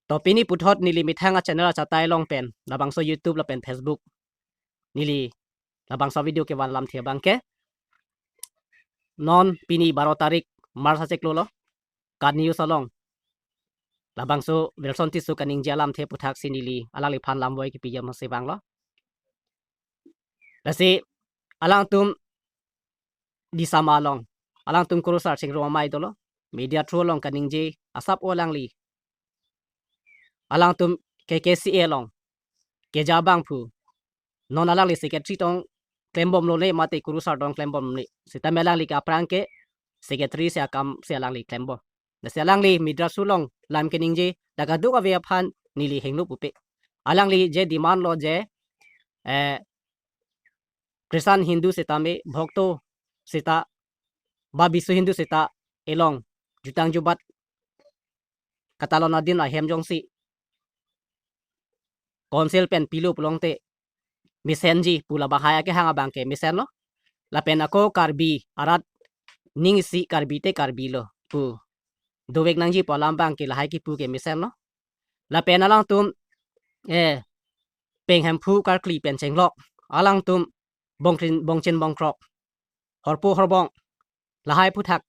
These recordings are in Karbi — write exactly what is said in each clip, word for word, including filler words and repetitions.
To pini puthot neli methang a-channel achatai along pen, labangso YouTube lapen Facebook, neli labangso video kevan alamthe abangke, non pini baro tarik March achiklo lo, KAT News along labangso Wilson Tisso kaningje alamthe aputhaksi neli alangliphan lamvoi kipijam si vanglo. Lasi alangtum Disama along, alangtum kurusar chingrum amei dolo, media through along kaningje asap o alangli. Alangtum K K C A along keja abangphu, non alangli secretary tong klembomlone mate kurusar tong klembomlone. Sitame alangli ke aphrang ke secretary si akam si alangli klembom. Lasi alangli media through along lam keningje, dak aduk ave aphan neli hingno pupe. Alangli je demand lo je, eh, Christian Hindu sitame, Bhokto sita, ba Bisu Hindu sita, elong jutang jubat katalon adin ahem jongsi Council pen pilo pulote mesenji pu la banghai akehang abangke mesenlo. Lapen ako Karbi arat ning isi Karbi te Karbi lo pu dovek nangji pu alam abangke lahai kipu ke mesenlo. Lapen alangtum, eh, Penghemphu karkli pen chenglok, alangtum Bongchin, Bongchin Bongkrok, Horpo Horbong, lahai aphuthak,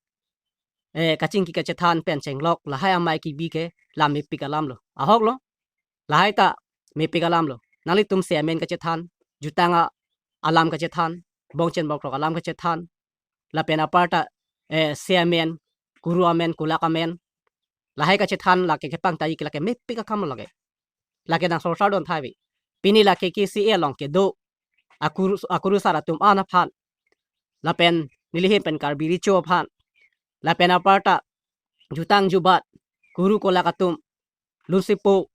eh, kachingki kachethan pen chenglok, lahai amei kibi ke lam mepik alam lo. Ahok lo, lahai ta mepik alam lo. Nanglitum chairman kachethan, jutang a-, alam kachethan, Bongchin Bongkrok alam kachethan, lapen aparta, eh, chairman, kuru amen, kolak amen, lahai kachethan lake kepangtai ke lake mepik akam lake. Lake nang sorsar don thai ave. Pini lake K C A along kedo akuru, akurusar atum an aphan, lapen nelihin pen Karbi Recho aphan, lapen aparta jutang jubat, kuru kolak atum, lunsipo,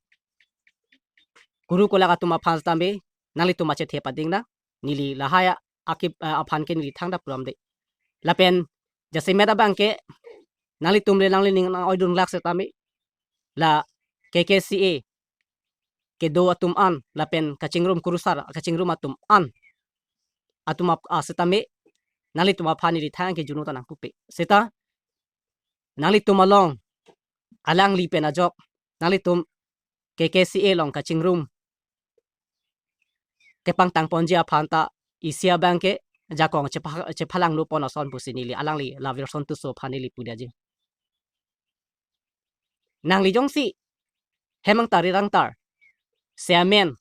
kuru kolak atum aphan sitame nanglitum achethe pading na, neli lahai akip, eh, aphan ke neli thangta puramde. Lapen jasemet abangke nanglitum le nanglining nang-oidun lak sitame, la K K C A kedo atum an, lapen kachingrum kurusar kachingrum atum an, atum ap-, a, sitame nanglitum aphan neli thang ke juno ta nangpupe. Sita nanglitum along, alangli pen ajok, nanglitum K K C A along kachingrum kepangtang ponji aphan ta isi abangke jakong chepha-, chephalangno pon ason pusi neli alangli la Wilson Tisso aphan neli pudunji. Nangli jongsi Hemang Tarang Tar, chairman,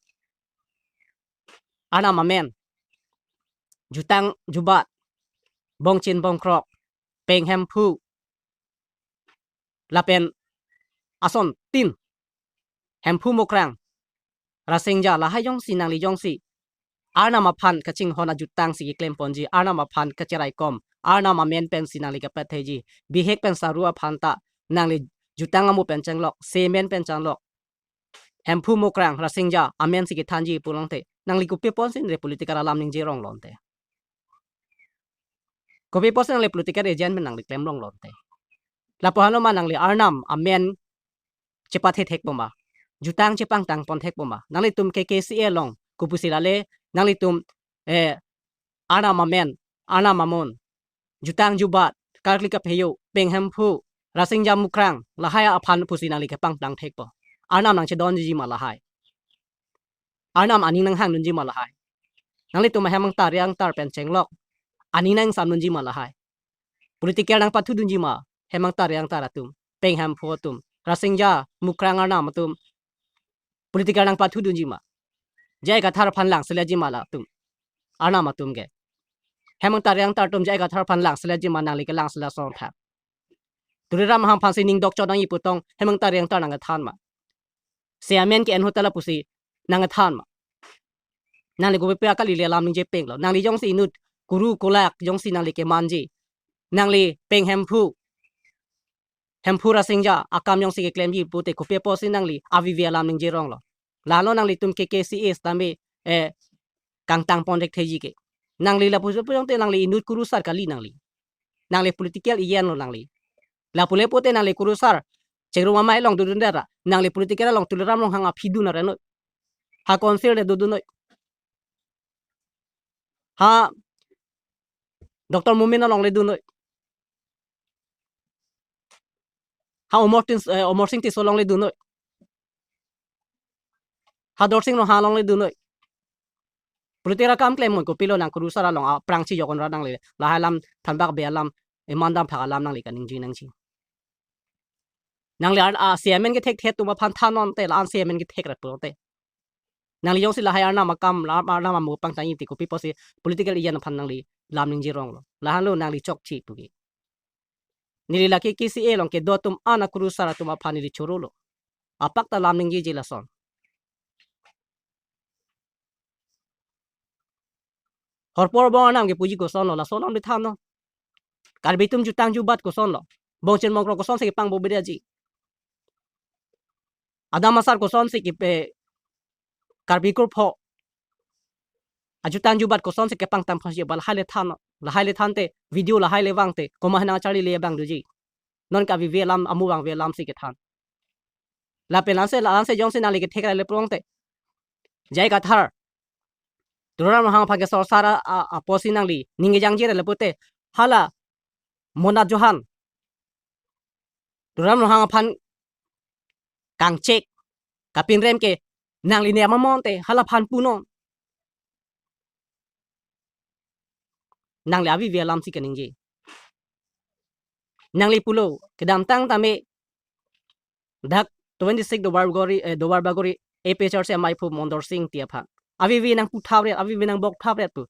Arnam amen, jutang jubat, Bongchin Bongkrok, Penghemphu, lapen asontin, Hemphu Mukrang, Rasingja, lahai jongsi nangli jongsi Arnam aphan kachinghon ajutang si keklem ponji, Arnam aphan kacheraikom, Arnam amen pensi nangli kapatheji, bihek pen saru aphan ta nangli jutang amu pen chenglok, chairman pen chenglok, Hemphu Mukrang, Rasingja amen si kethanji pulote, nangli kopi apotsi nangli political alam ningje rong lonte? Kopi apotsi nangli political agent pen nangli klem rong lonte? Lapu-an lo ma nangli Arnam amen chepathe thekpo ma, jutang chepangtang pon thekpo ma? Nanglitum K K C A along kopusi lale nanglitum, eh, Arnam amen, Arnam amon, jutang jubat, karkli kapheyo, Penghemphu, Rasingja Mukrang, lahai aphan pusi nangli kepangtang thekpo? Arnam nangchedonji ma lahai? Arnam aning nanghangdunji ma lahai? Nanglitum Hemang Tarang Tar pen chenglok aning nangsamdunji ma lahai? Political nangpathudunji ma Hemang Tarang Tar atum, Penghemphu atum, Rasingja, Mukrang, Arnam atum political nangpathudunji ma? J I Kathar aphan langseletji ma latum, Arnam atum ke? Hemang Tarang Tar atum J I Kathar aphan langseletji ma, nangli kelangselet ason thak? Tuliram Ronghang aphansi ning dokchot nangji putong Hemang Tarang Tar nangkethan ma? Chairman ke-en ahut ta lapusi nangkethan ma? Nangli kopi akali le alam ningje penglo? Nangli jongsi inut kuru kolak jongsi nangli kemanji, nangli Penghemphu, Hemphu, Rasingja akam jongsi keklemji pute kopi apotsi nangli avi-vi alam ningje ronglo? Lalo nanglitum K K C A sitame, eh, kangtang pon rek theji ke. Nangli lapu pu jongte nangli inut kurusar kali nangli. Nangli political iyan lo nangli. Lapu le pute nangli kurusar chingrum amei along dodundet ra, nangli political along Tuliram Ronghang aphi dun arenoi. Ha Council le dodunnoi. Ha Doctor Momin along le dunnoi. Ha Omor Tin-, eh, Omor Sing Tisso along le dunnoi. Ha Dorsing Ronghang along le dunnoi. Political akam klem moi kopilo nang kurusar along aphrang chejok-on ra nangli. Lahai alam thanbak be alam, iman damphak alam nangli kaningje nangji. Nangli ar, a, C M N kethekthe atum aphan thannon te, la-an C M N kethek rat pulote. Nangli jongsi lahai arnam akam, la arnam amo pangtang-i te kopi pusi political agent aphan nangli lam ningje ronglo. Lahenlo nangli chokche pu ke. Neli lake K C A along kedo atum ana kurusar atum aphan neli chorolo. Apak ta lam ningjeje lason. Horpo horbong arnam kepuji kosonlo, laso alam le thannon. Karbi atum jutang jubat kosonlo. Bongchen mongkrok kosonsi kepangbobedeji. Adam asar kosonsi kepe Karbi kurpho ajutang jubat kosonsi kepangtam phansi ba lahai le thannon. Lahai le thante, video lahai le vangte, komat nangcharlile abang doji. Non ke avi-ve alam, amu vangve alamsi kethan. Lapen anse, la anse jongsi nangli kethek ra le pulote. J I Kathar. Tuliram Ronghang aphan ke sorsar a, a, apotsi nangli ning kejangje ra le pulote. Hala Monat Johan. Tuliram Ronghang aphan kangchek, kapinrem ke nangli ne amamonte, hala aphan punon. Nangli avi-ve alamsi kaningje. Nangli pulo, kedamtang tame dak twenty-six Duarbagori, eh, Duarbagori A P H L C amaiphu Mondor Singti aphan. Avi-ve nangpu thapret, avi-ve nangbok thapret pu.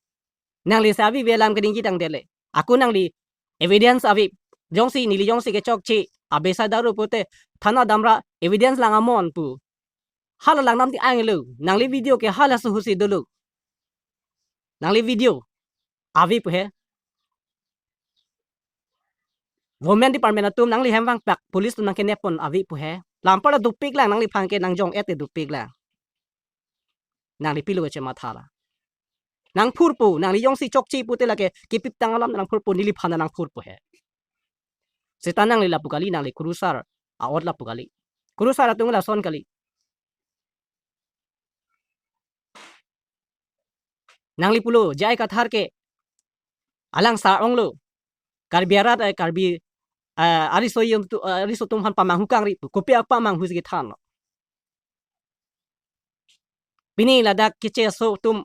Nangli si avi-ve alam kaningje tangdet le. Ako nangli evidence ave. Jongsi neli jongsi kechokche, abesa daru pulote, thana damra evidence lang amon pu. Hala lang nam ti anglo. Nangli video ke hala suhusi dolo. Nangli video ave pu he. Women department atum nangli hem vangpak, police atum nangkenepon ave pu he. Lampar dopik lang nangliphan ke nangjong-et te dopik lang. Nangli pilo kachematha la. Nangphurpo, nangli jongsi chokche pulote lake kipiptang alam nangphurpo, neliphan nangphurpo he. Seta nangli lapu kali, nangli kurusar a-ot lapu kali. Kurusar atum lason kali. Nangli pulo, J I Kathar ke alang sa-onglo. Karbi arat, eh, Karbi, eh, ariso atum, eh, ariso atum aphan pamanghu kangri pu. Kopi apamanghusi kethanlo. Pini ladak keche aso atum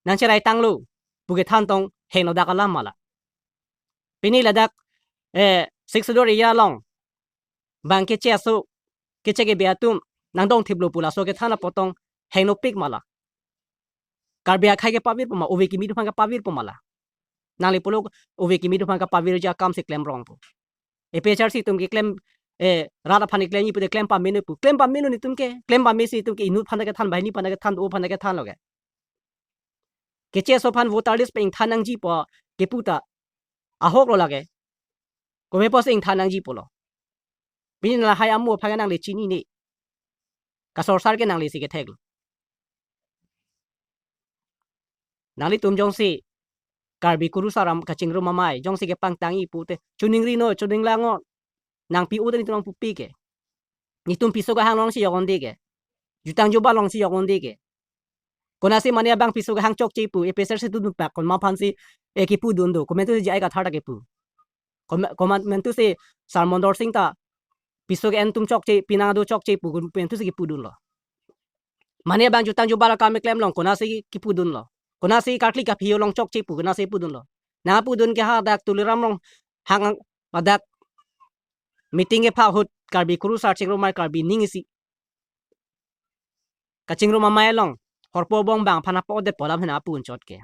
nangcherai tanglo pu kethan tong henodak alam ma la. Pini ladak, eh, Sixth Schedule area along bang keche aso, keche kebe atum nangdongthiplo pu laso kethan apot tong henopik ma la. Karbi akhei kepavirpo ma, ove kimi atum aphan kepavirpo ma la. Nangli pulo ove kimi atum aphan kepavirji akamsi klemrong pu. A P H L C atum keklem, eh, rat aphan keklemji pulote klem pame noi pu. Klem pame noi netum ke, klem pamesi netum ke inut aphan ta kethan, banghini aphan ta kethan, do aphan ta kethanlo ke. Keche aso aphan voter list pen ingthan nangji pu kepu ta ahoklo lake. Kopi pusi ingthan nangji pulo. Pini lahai amu aphan nangli chinine. Kasorsar ke nanglisi ketheklo. Nanglitum jongsi Karbi kurusar am kachingrum amei jongsi kepangtang-i pulote choningri noi, choninglang non. Nangpi-o ta netum nangpupi ke. Netum piso kehang alongsi jokon de ke. Jutang jubat alongsi jokon de ke. Konatsi mane abang piso kehang chokche pu, A P H L C atum dunpak, komat aphansi, eh, kipudun do. Komantusi J I Kathar ta kipu. Koma-, komantusi Sir Mondor Singh ta piso ke-en atum chokche, pinang adu chokche pu, komantusi kipudunlo. Mane abang jutang jubat akam keklem along, konatsi kipudunlo. Konatsi karkli kaphi along chokche pu, konatsi pudunlo. Nangpudun ke hadak Tuliram Ronghang adak meeting kepha ahut Karbi kurusar chingrum amei, Karbi ning isi kachingrum amei along horpo horbong bang aphan apo-det pu alam hena pu unchot ke.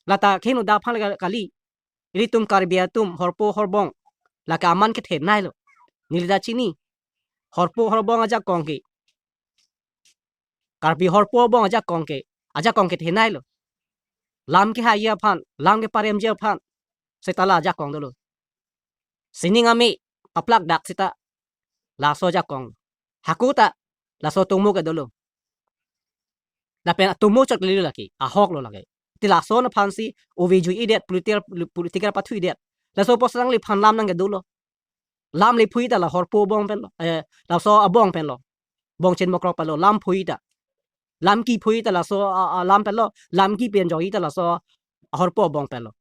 Lata keheno dak aphan le kali. Ilitum Karbi atum horpo horbong lake aman kethenei lo. Neli ta chini. Horpo horbong ajakong ke, Karbi horpo horbong ajakong ke, ajakong kethenei lo. Lam kehai aphan, lam keparemji aphan seta la ajakong dolo. Sining amei paplak dak seta laso ajakong. Hako ta laso atomo ke dolo. Lapen atomo chot kalilo lake, ahoklo lake. Ti lason aphansi ove jui-idet, political, political pathu-idet. Laso apotsi nangliphan lam nangkedolo. Lam le phui ta la horpo horbong penlo. Eh, laso abong penlo. Bongchen mongkrok penlo, lam phui ta. Lam kiphui ta laso a, a, lam penlo, lam kipi-en joi ta laso horpo horbong penlo.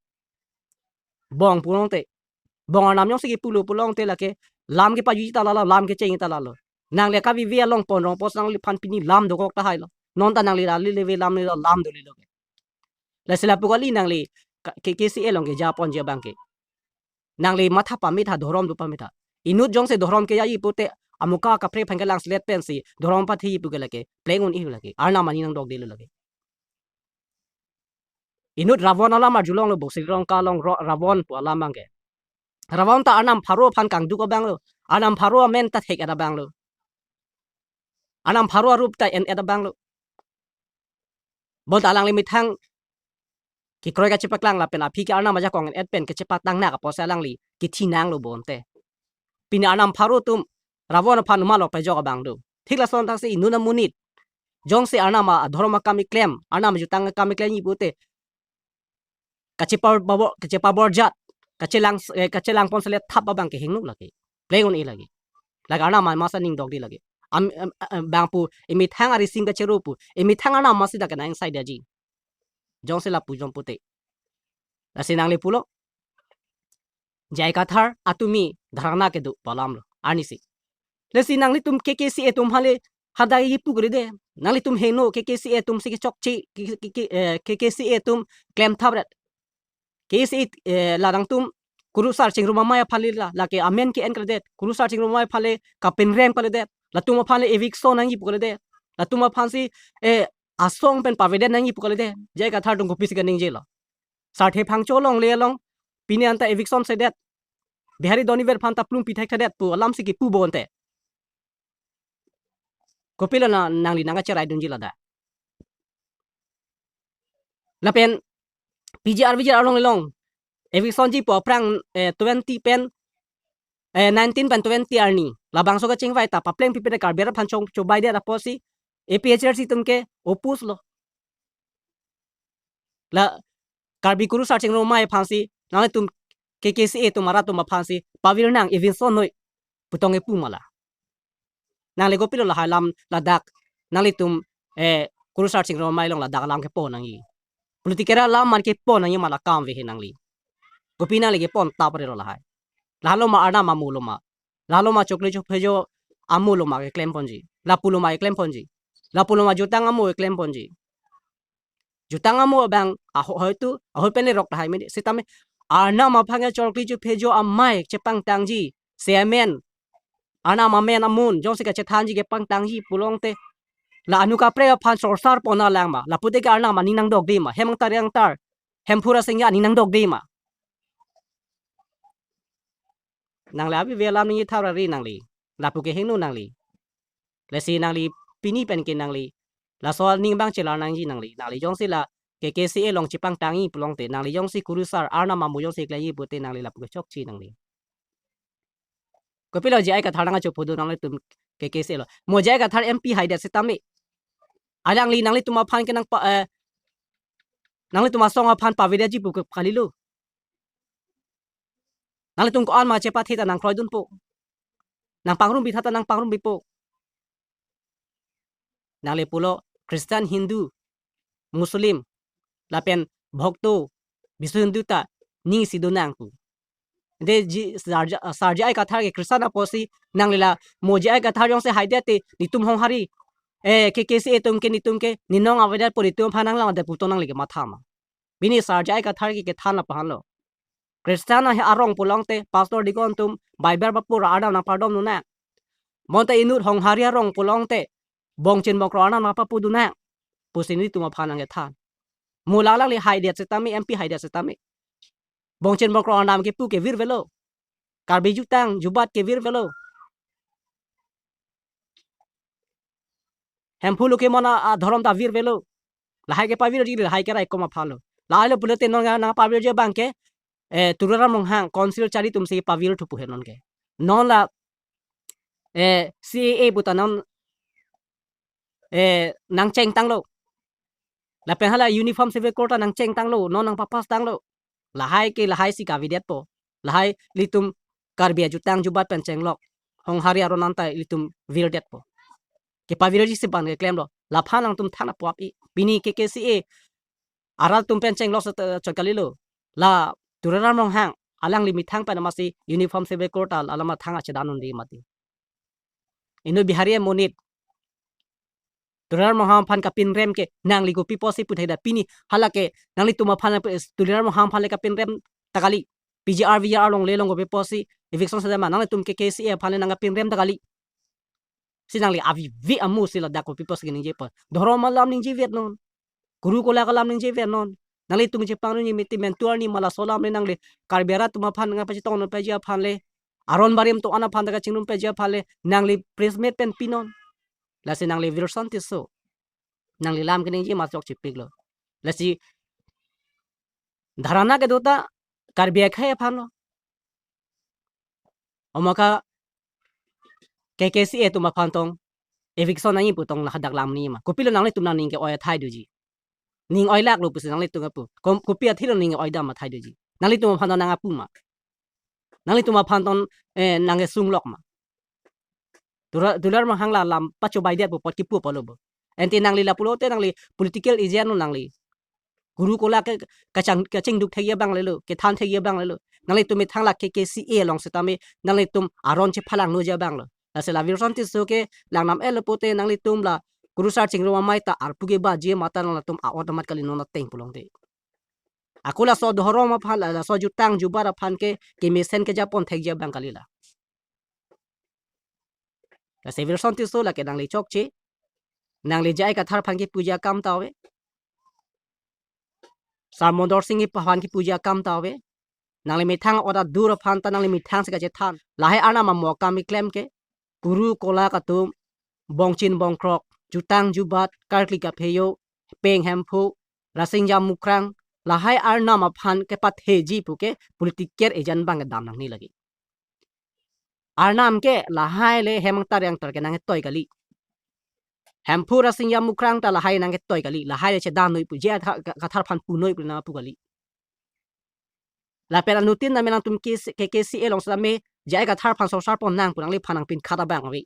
Bong pulote, bong arnam jongsi kipulo pulote lake lam kepajui ta lalo, lam kecheng ta lalo. Nangli kavivi along pon rong pos nangliphan pini lam dokok tahai lo. Non ta nangli rally leve lam ni lo, lam doli lo ke. Lasi lapu kali nangli ka-, K K C A along keja ponji abang ke. Nangli matha pamit ha, dhorom do pamit ha. Inut jongsi dhorom kejaji pute amuka kaprek aphan kelang selet pensi dhorom pathi pu ke lake pleng un-e lake. Arnam aning nangdokde lo lake. Inut Ravon alam arjulong lo, Boksilong kalong ro-, Ravon pu alam abang ke. Ravon ta Arnam Pharo aphan kangduk abang lo. Arnam Pharo amen ta thek-et abang lo. Arnam Pharo arup ta en-et abang lo. Bonta alangli methang kekroi kachepaklang lapen aphi ke Arnam ajakong en-et pen kachepatang nak apotsi alangli kethi nanglo bonte. Pini Arnam Pharo atum Ravon aphan uma lok pejok abang do. Thik lason thangsi inut amonit jongsi Arnam adhorom akam keklem, Arnam ajutang akam keklemji pute kachepabor-, kachepaborjat, kachelang, eh, kachelang pon selet thap abang ke hingno lake. Pleng un-e lake. Lake Arnam masa ning dokde lake. Am, am, am, bang pu, emethang arising kachero pu, emethang Arnam masi dak nang sai daji. Jongsi lapu jong pute. Lasi nangli pulo. J I Kathar atumi dharna kedo pu alam lo. Arnisi. Lasi nanglitum K K C A atum hale hadak kipu kali de. Nanglitum heno K K C A atum si kechokche, K K, K K, eh, K K C A atum klem thap ret. K K C A, eh, la nangtum Kurusar Chingrum Amei aphan le la, lake amen ke-en kalidet. Kurusar Chingrum Amei aphan le kapinrem kalidet. Latum aphan le eviction nangji pu kalidet. Latum aphan si, eh, asong pen pavedet nangji pu kalidet. J I Kathar atum kopisi kaningje lo. Sarthe Phangcho along le along pini anta eviction sedet. Bihari Doniver aphan ta plung pithek thedet pu alam si kipu bonte. Kopilo na nangli nangkacherai dunji ladak. Lapen P G R V G R along along eviction ji pu aphrang, eh, twenty pen, eh, nineteen pen twenty arni. Labangso kachingvai ta papleng pipe Karbi aphan chong chobaidet apotsi A P H L C atum ke oppose lo. La Karbi Kurusar Chingrum Amei aphan si, nanglitum K K C A atum arat atum aphan si pavir nang eviction noi pu tong kepu ma la. Nangli kopilo lahai alam ladak, nanglitum, eh, Kurusar Chingrum Amei along ladak alam kepon nangji. Political alam man kepon nangji ma la kam ave he nangli. Kopi nangli kepon thap ri lo lahai. Lahai lo ma Arnam amo lo ma. Lahai lo ma chokle chophejo amo lo ma keklem ponji. Lapu lo ma keklem ponji. Lapu lo ma jutang amo keklem ponji. Jutang amo abang aho-, hoitu, ahoi pen le rok tahai mene. Sitame Arnam aphan ke chokle chophejo amei chepangtangji. Semen. Arnam amen amun, jongsi kachethanji kepangtangji pulote. La anu kaprek aphan sorsar pon alang ma. Lapute ke Arnam aning nangdokde ma. Hem angtar angtar. Hemphu ra sengja aning nangdokde ma. Nangli avi ave alam ningje thap ra ri nangli. Lapu ke hingno nangli. Lasi nangli pini pen ke nangli. Laso aning abang chelar nangji nangli. Nangli jongsi la K K C A along chepangtangji pulote. Nangli jongsi Kurusar Arnam amo jongsi klemji pute nangli lapu ke chokche nangli. Kopilo J I Kathar nangkachopo do nanglitum K K C A along. Mo J I Kathar M P haidet sitame. Alangli nanglitum aphan ke nangpa, eh, nanglitum asong aphan pavedetji pu ke kalilo. Nanglitum ko-an ma chepathe ta nangkroidunpo. Nangpangrum pitha ta nangpangrum pipo. Nangli pulo Christian, Hindu, Muslim, lapen Bhokto, Biswa Hindu ta ning isi do nang pu. De ji Sar J-, Sar J I Kathar ke Christian apotsi nangli la mo J I Kathar jongsi haidet te netum Honghari, eh, K K C A atum ke netum ke nenong avedetpo, netum aphan nanglang det pu tong nangli kematha ma. Pini Sar J I Kathar ke kethan lapu-an lo. Christian ahe arong pulote, pastor deacon atum, Bible papu ra Arnam nangpardom nang. Bonta inut Honghari arong pulote, bongchin bongkrok Arnam nangpapu do nang. Pusi netum aphan nangkethan. Mo la alangli haidet sitame, M P haidet sitame. Bongchin bongkrok Arnam kepu ke virvelo. Karbi jutang, jubat ke virvelo. Hemphu lo kemon a, adhorom ta virvelo. Lahai ke pavirji, lahai ke raikom aphan lo. Lahai lo pulote non nangpavirji abang ke, eh, Tuliram Ronghang council charli atum si pavirthu pu he non ke. Non la, eh, C A A pu ta non, eh, nangchengtanglo. Lapen hala Uniform Civil Code ta nangchengtanglo, non nangpapass tanglo. Lahai ke lahai si kavedetpo. Lahai ilitum Karbi ajutang jubat pen chenglok Honghari aron anta ilitum virdetpo. Kepavirji si ban keklemlo. Laphan nangtum than apap i. Pini K K C A arat atum pen chenglok se chot kalilo. La Tuliram Ronghang alangli methang pen masi Uniform Civil Code ta alama thang achedan un-e mati. Inut Bihari amonit Tuliram Ronghang aphan kapinrem ke nangli kopi pusi puthekdet pini? Hala ke nanglitum aphan, eh, Tuliram Ronghang aphan le kapinrem ta kali. P G R V G R along le along kopi pusi eviction sedam ma, nanglitum K K C A aphan le nangkapinrem ta kali. Si nangli avi vi amu si ladak kopi pusi ningje pon. Dhorom alam ningje vet non. Guru kolak alam ningje vet non. Nanglitum chepangrum ni miti mentuar ni ma laso alam le nangli Karbi arat atum aphan nangpachetong non peji aphan le, aron barim to-an aphan ta kachingrum peji aphan le, nangli press meet pen pinon. Lasi nangli Wilson Tisso, nangli lam keningje ma chokchepiklo. Lasi dharana kedo ta Karbi akhei aphan lo. Omaka K K C A atum aphan tong eviction nangji pu tong lahadak lam ni ma. Kopilo nanglitum nangning ke-oi athai doji? Ning oilak lo pusi nanglitum apu. Kom-, kopi athilo ning oidam athai doji? Nanglitum aphan tong nang apu ma? Nanglitum aphan tong, eh, nang esung lok ma? Tura-, Tuliram Ronghang la lam pachobai dia pu apot kipu apot lo bo. Enti nangli lapulote nangli political agent lo nangli. Guru kolak ke kachang, kachingduk thekji abang lelo, kethan thekji abang lelo. Nanglitum methang la K K C A along setame nanglitum aron chephalang noji abang lo. Lasi la Wilson Tisso ke langnam-et lo pute nanglitum la Kurusar Chingrum Amei ta arpu kebaji mata nangtum a-ot amat kali non ateng pulongte. Ako laso dhorom aphan, la, laso jutang jubat aphan ke kemesen kejapon thekji abang kali la. Lasi Wilson Tisso lake nangli chokche. Nangli J I Kathar aphan kipuji akam ta ave. Sar Mondor Singh aphan kipuji akam ta ave. Nangli methang a-ot adur aphan ta nangli methang si kachethan. Lahai arnam amo akam keklem ke, guru kolak atum, bongchin bongkrok, jutang jubat, karkli kaphejo, Peng Hemphu, Rasinja Mukrang, lahai arnam aphan kepatheji pu ke political agent abang kedam nangne lake. Arnam ke lahai le Hemang Tarang Tar ke nangketoi kali. Hemphu Rasinja Mukrang ta lahai nangketoi kali. Lahai le chedan noi pu, J I Kathar aphan pu noi pu nangpu kali. Lapen anuttin name nangtum K C, K K C A along setame J I Kathar aphan sorsar pon nang pu nangliphan nangpinkhat abang ave.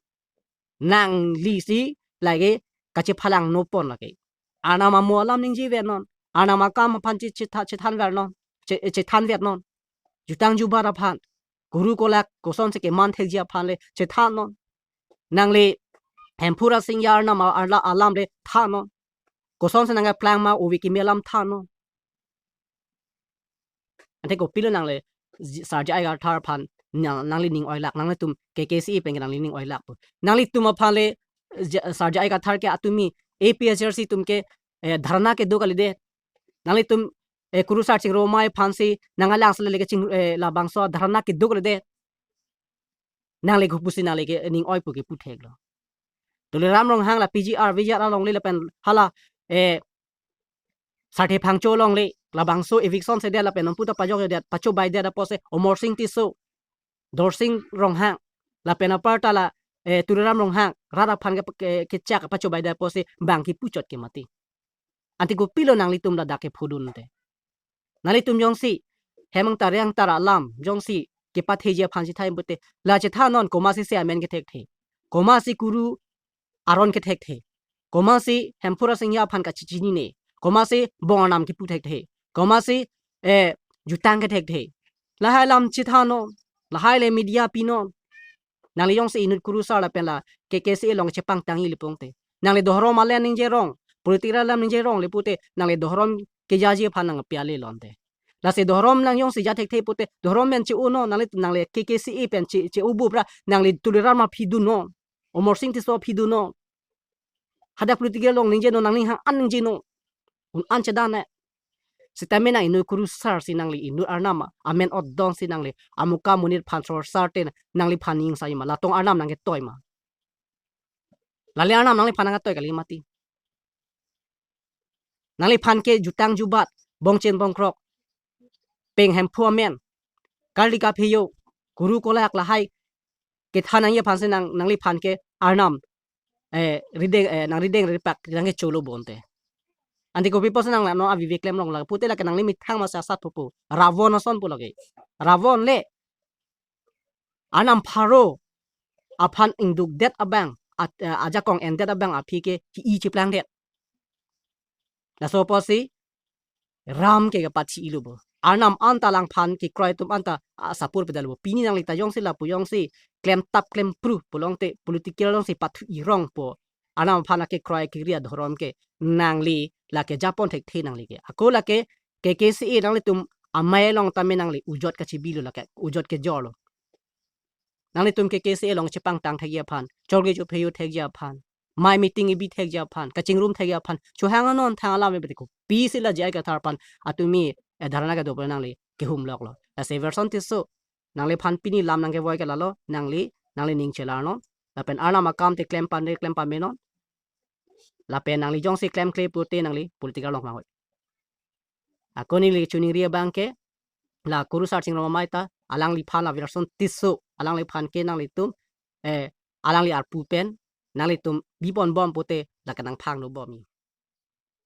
Nangli si lake kachephalang nopon lake. Arnam amo alam ningje vet non. Arnam akam aphan che-, chetha-, chethan ver non. Che-, chethan vet non. Jutang jubat aphan, guru kolak kosonsi keman thekji aphan le chethan non. Nangli Hemphu Rasinja arnam a-, arla alam le than non. Kosonsi nangkeplang ma ove kimi alam than non. Ante kopilo nangli J-, Sar J I Kathar aphan nang, nangli ning oilak, nanglitum K K C A pen ke nangli ning oilak pu. Nanglitum aphan le J-, Sar J I Kathar ke atumi A P H L C atum ke, eh, dharna kedo kalidet. Nanglitum, eh, Kurusar Chingrum Amei aphansi nanglang sele ke ching, eh, labangso dharna kedo kalidet. Nangli kopusi nangli ke ning oi pu kepu theklo. Tuliram Ronghang la P G R V G R along le lapen hala, eh, Sarthe Phangcho along le labangso eviction sedet lapen nonpu ta pajokjedet, pachobai det apotsi Amarsing Tisso, Dorsing Ronghang, lapen aparta la, eh, Tuliram Ronghang, rat aphan ke, ke, kechak pachobai det apotsi bang kipu chot ke mati. Ante kopilo nanglitum ladak kephudun te? Nanglitum jongsi Hemang Tarang Tar alam jongsi kepatheji aphan si thai pute, la chethan non, komatsi si amen kethekthe, komatsi guru aron kethekthe, komatsi Hemphu Rasinja aphan kachechinine, komatsi bong arnam kipu thekthe, komatsi, eh, jutang kethekthe. Lahai alam chethan non, lahai le media pinon. Nangli jongsi inut kurusar lapen la K K C A along chepangtang ili pute, nangli dhorom alam ningje rong, political alam ningje rong le pute, nangli dhorom kejaji aphan nangpi ale lonte. Lasi dhorom nang jongsi ja thekthe pute, dhorom pen che-o non, nangli, nangli K K C A pen che, che-o bupra, nangli Tuliram aphi dun non, Amarsing Tisso aphi dun non. Hadak political along ningje non, nangli hang an ningje non. Un an chedan ne. Sitame nang inut kurusar si nangli inut arnam amen otdon si nangli amuka monit aphan sorsar te nangliphan ning sai ma, latong arnam nangketoi ma? Lale arnam nangliphan nangketoi kali mati. Nangliphan ke jutang jubat, bongchen bongkrok, Peng Hemphu amen, karli kaphejo, guru kolak lahai kethan nangji aphan si nang, nangliphan ke arnam, eh, rideng, eh, nang rideng ripak nangkecholo bonte. Ante kopi pusi nang la non avi vi klem long la pute, lake nangli methang ma si asat pupu. Ravon ason pu lake. Ravon le arnam pharo aphan ingdukdet abang, at-, eh, ajakong endet abang aphi ke hi-i cheplangdet. Laso pusi Ram ke kepathi-ilo bo. Arnam anta alangphan kekroi atum anta, ah, sapor pedal bo. Pini nangli ta jongsi lapu jongsi klemtap klempru pulote political jongsi pathu irong po. Arnam aphan akekroi kiri adhorom ke nangli lake japon thekthe nangli ke. Ako lake K K C A nanglitum amei along tame nangli ujot kachibilo lake ujot kejorlo. Nanglitum K K C A along chepangtang thekji aphan, chorge chopheyo thekji aphan, mai meeting ibi thekji aphan, kachingrum thekji aphan, chohang anon thang alam ebe teko. Pisi la J I Kathar aphan atumi, eh, dharna kedo pura nangli kehumloklo. Lasi Everson Tisso, nangliphan pini lam nangkevoi ke lalo, nangli, nangli ning chelarnon. Lapen Arnam akam te klem pande klem pamenon. Lapen nangli jongsi klemkle pute nangli political along vangoi. Ako neli choningri abang ke, la kurusar chingrum amei ta, alangliphan la Everson Tisso, alangliphan ke nanglitum, eh, alangli arpu pen, nanglitum bipon bom pute, la kenang phang no bom.